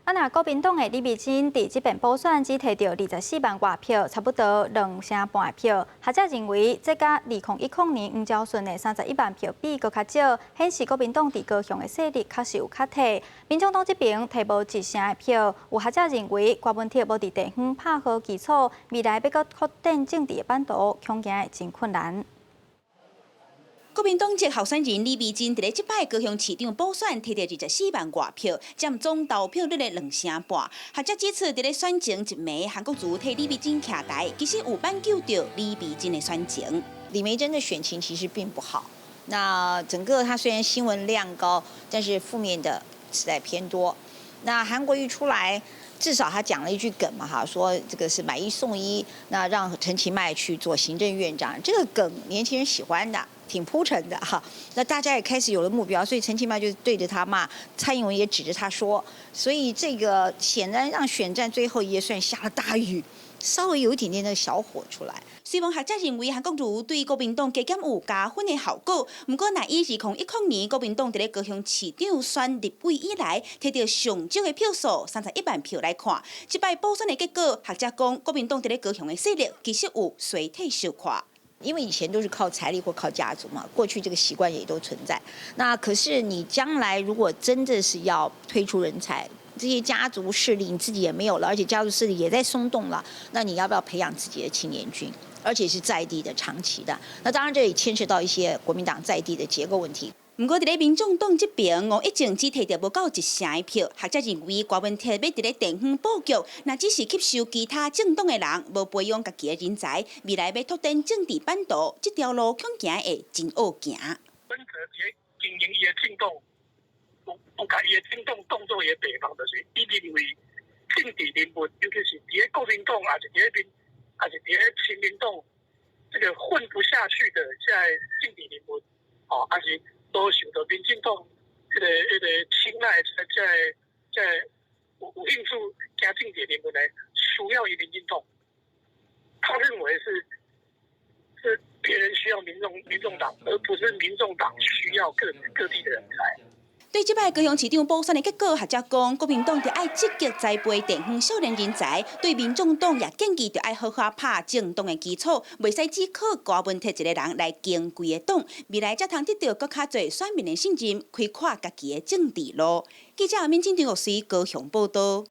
啊，若國民黨的李眉蓁佇這遍補選只提著24萬外票，差不多兩成半的票。學者認為，這佮2010年黃昭順的31萬票比閣較少，顯示國民黨佇高雄的勢力確實有較退。民眾黨這邊提無一成的票，有學者認為，柯文哲無佇地方拍好基礎，未來欲閣擴展政治的版圖，恐驚會真困難。國民黨籍候選人李眉蓁佇咧這擺高雄市長補選提著24萬外票，佔總投票率的兩成半。學者指出，佇咧選前一暝，韓國瑜替李眉蓁徛台，其實有挽救著李眉蓁的選情。李眉蓁的選情其實並不好。那整個他雖然新聞量高，但是負面的實在偏多。那韓國瑜出來，至少他講了一句梗嘛，哈，說這個是買一送一，那讓陳其邁去做行政院長，這個梗年輕人喜歡的。挺鋪陳的哈，那大家也開始有了目標，所以陳其邁就對着他罵，蔡英文也指着他說，所以這個顯然讓選戰最後一夜算下了大雨，稍微有一點點的小火出來。雖然學者認為韓國瑜對國民黨加減有加分的效果，毋過若以2010年國民黨佇咧高雄市長選立委以來，提著上少的票數31萬票來看，這擺補選的結果，學者講國民黨佇咧高雄的勢力其實有衰退小可。因為以前都是靠財力或靠家族嘛，過去這個習慣也都存在。那可是你將來如果真的是要推出人才，這些家族勢力你自己也沒有了，而且家族勢力也在鬆動了，那你要不要培養自己的青年軍？而且是在地的、長期的。那當然這裡牽涉到一些國民黨在地的結構問題。毋過，佇咧民眾黨這邊，吳益政只提著無夠一成的票。學者認為，柯文哲欲佇咧地方布局，若只是吸收其他政黨的人，無培養家己的人才，未來欲拓展政治版圖，這條路恐驚會真惡行。柯文哲佇咧經營伊的政黨，有共伊的政黨當做伊的地方，就是伊認為政治人物，尤其是佇咧國民黨，抑是佇咧民，抑是佇咧親民黨，這個混不下去的，這个政治人物，哦，抑是無受著民進黨彼個青睞，這個有興趣行政治人物呢，需要伊民進黨。他認為是別人需要民眾黨，而不是民眾黨需要各地的人才。對這擺高雄市長補選的結果，學者講，國民黨著愛積極栽培地方少年人才，對民眾黨也建議著愛好好拍政黨的基礎，袂使只靠柯文哲一個人來經規个黨，未來才通得著閣較濟選民的信任，開闊家己的政治路。記者阿敏、鄭張玉水高雄報導。